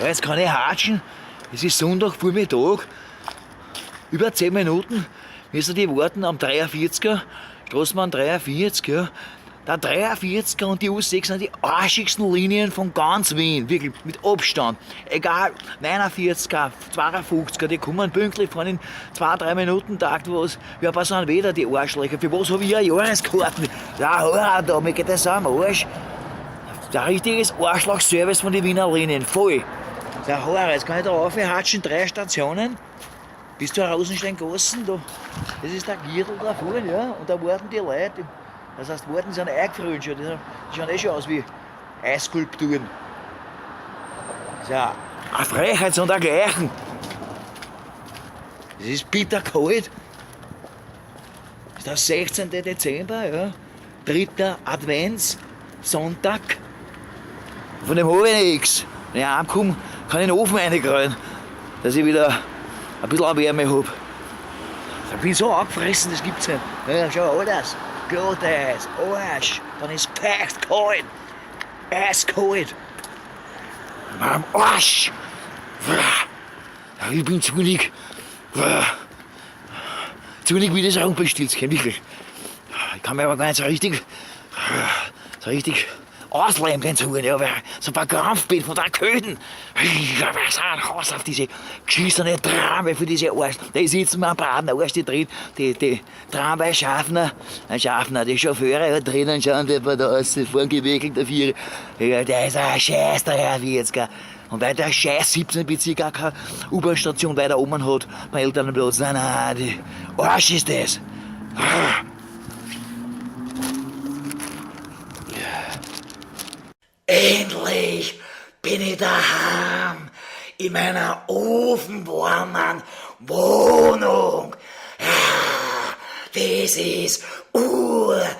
Ja, jetzt kann ich hatschen. Es ist Sonntag, Vormittag. Über 10 Minuten müssen die warten am 43er, Straßenbahn 43, ja. Der 43er und die U6 sind die arschigsten Linien von ganz Wien, wirklich mit Abstand. Egal, 49er, 52er, die kommen pünktlich, fahren in 2-3 Minuten Takt, was. Ja, was sind wieder die Arschlöcher? Für was habe ich eine Jahreskarte? Ja, hör da, mir geht das am Arsch. Der richtiges Arschloch-Service von den Wiener Linien, voll. Der Horror, jetzt kann ich da raufhatschen, 3 Stationen. Bis zur Rosensteingassen, da, das ist der Gürtel da vorne, ja, und da warten die Leute. Das heißt, warten sind eingefroren schon, die schauen eh schon aus wie Eisskulpturen. Das ist ja eine Frechheit und dergleichen. Es ist bitterkalt. Es ist der 16. Dezember, ja. 3. Advents, Sonntag. Von dem habe ich nichts. Wenn ich heimkomme, kann ich in den Ofen reingrillen, dass ich wieder ein bisschen Wärme hab. Ich bin so angefressen, das gibt's nicht. Ja, schau, alles. Glatteis, Arsch, dann ist feucht kalt, eiskalt. Am Arsch. Ich bin zornig. Zornig wie das Rumpelstilzchen, wirklich. Ich kann mir aber gar nicht so richtig ausleben, den Zorn, ja, weil ich so verkrampft bin von der Köden. Ich hab so einen Hass auf diese geschissene Tramway für diese Arsch. Die sitzen mir am Braten, Arsch, die drin, die Tramway-Schaffner, ein Schaffner, die Chauffeure da drinnen schauen, die da aus, die fahren gewickelt dafür. Ja, der ist ein Scheiß, der Herr 40er. Und weil der Scheiß 17. Bezirk auch keine U-Bahn-Station weiter oben hat, bei Elternplatz, nein, nein, die Arsch ist das. Endlich bin ich daheim in meiner ofenwarmen Wohnung. Ja, das ist urgeil.